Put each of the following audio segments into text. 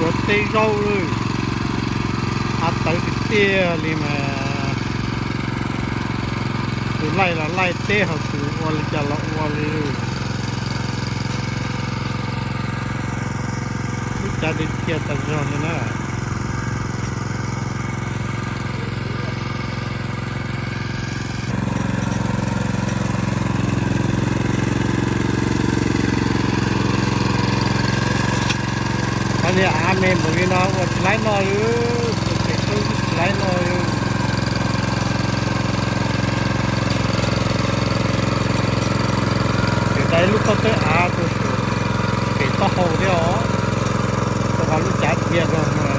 Ua teb zaub lawm, av tawv tiag tiag li mas, tus laij los laij teb, ho tus ua li cas los ua li. Lub cav dhia dhia tas zog li na. Qhov niag av me npaum li no ua tsis laib noj li, tus pem tub tsis laib noj li. Tseem dai lub pob tawb av rau saum pem taub hau thiab os, rau qhov lub cav dhia rau no.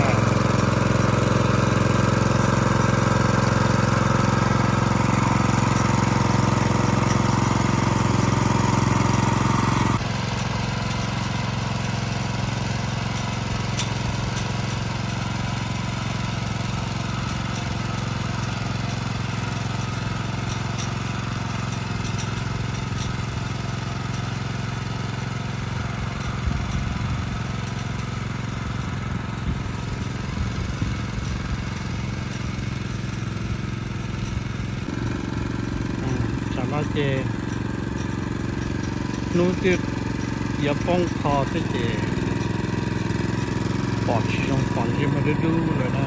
Tsam no ces hnub twb yuav poob qho thiab ces pom tsis zoo, pom ntsia mas dub dub lawm na.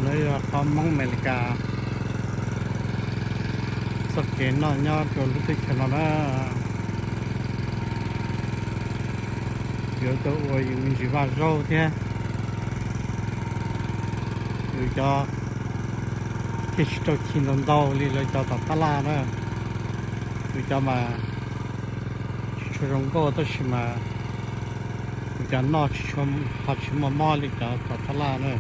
Lawv yog qhov Hmoob Amelikas txoj kev noj nyob rau lub teb chaws no na. Yuav tau ua yus me ntsis vaj zaub thiab. Yus cov thiaj tsis rau khi ntau ntau li lawv cov tom tab laj na. Yus cov mas tsis tshua zoo nkauj tab sis mas yus cov noj tsis tshua, ho tsis muaj mob li cov tom tab laj na.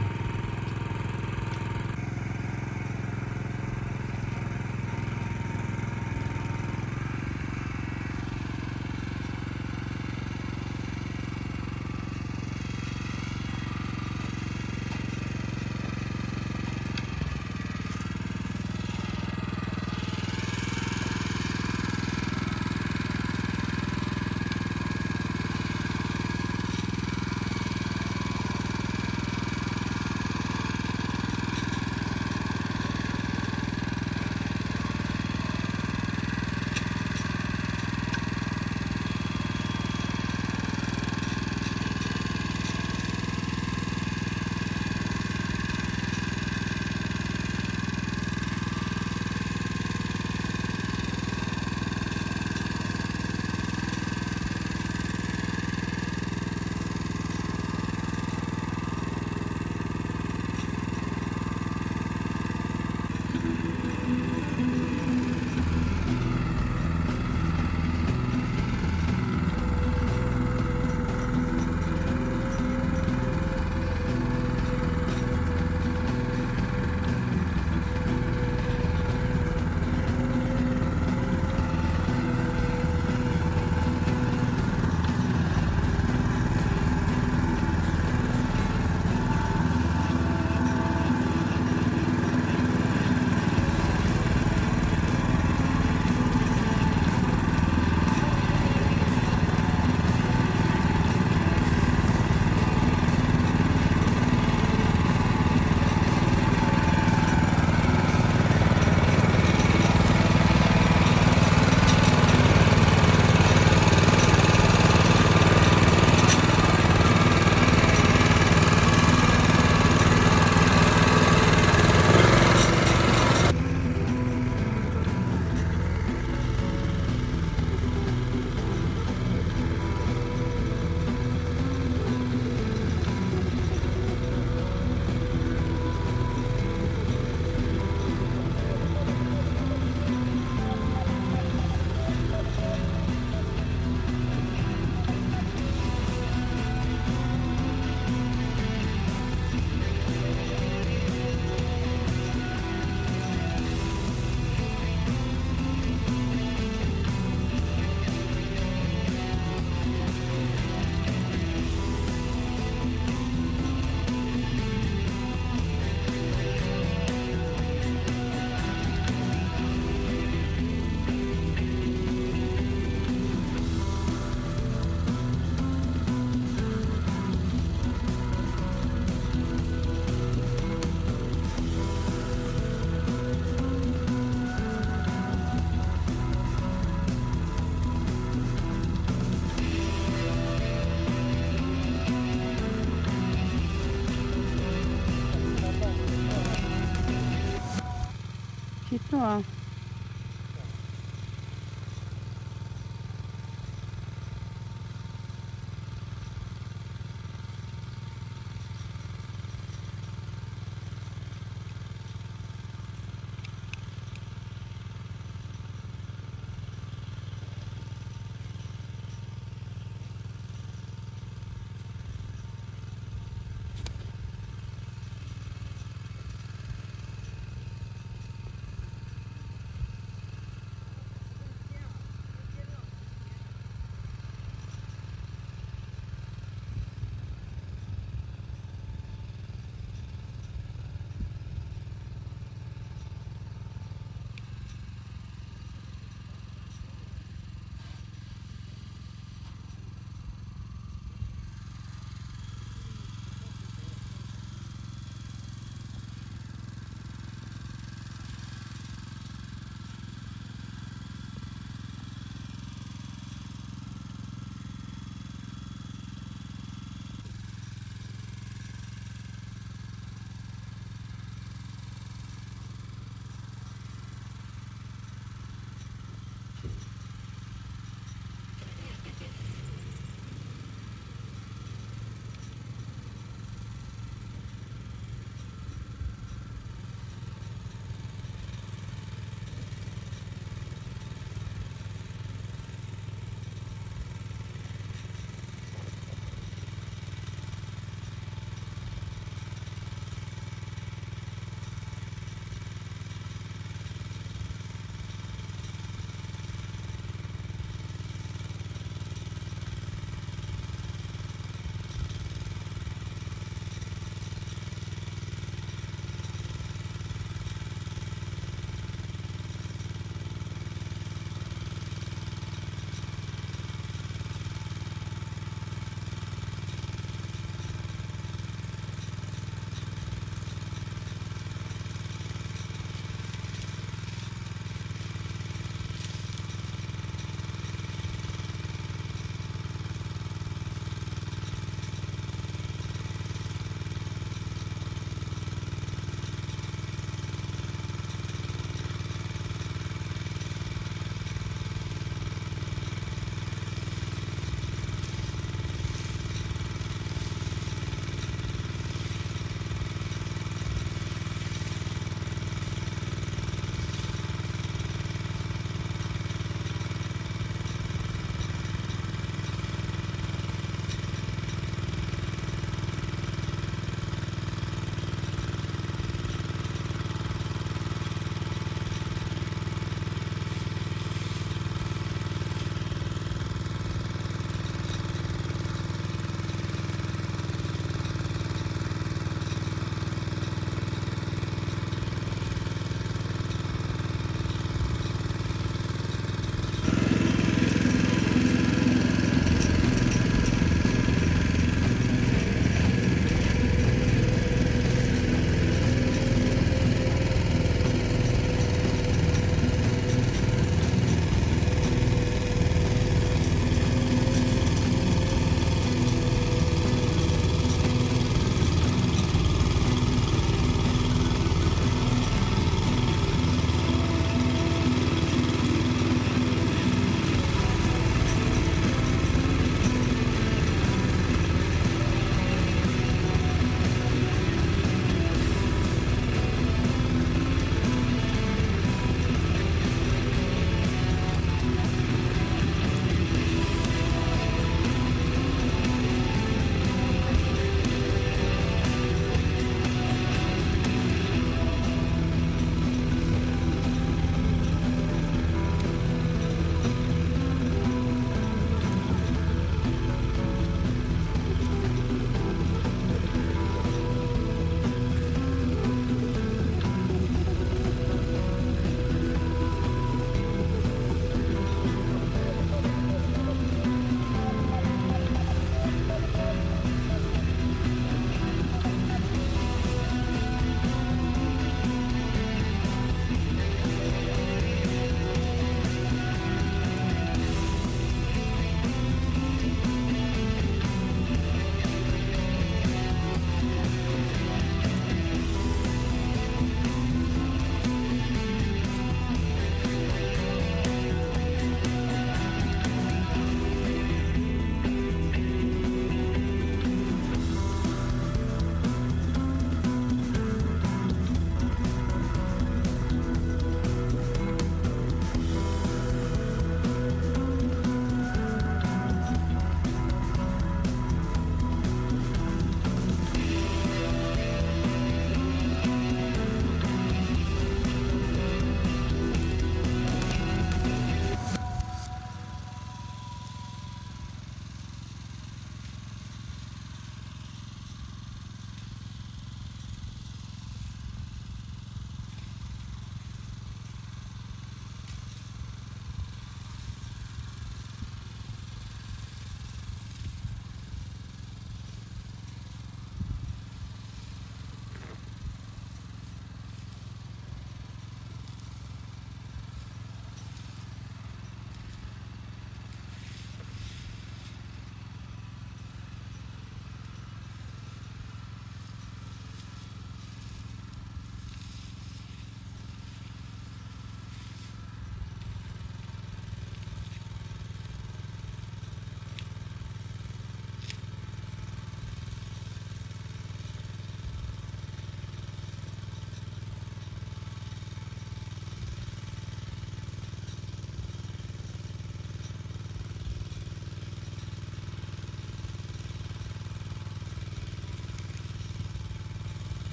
Ua,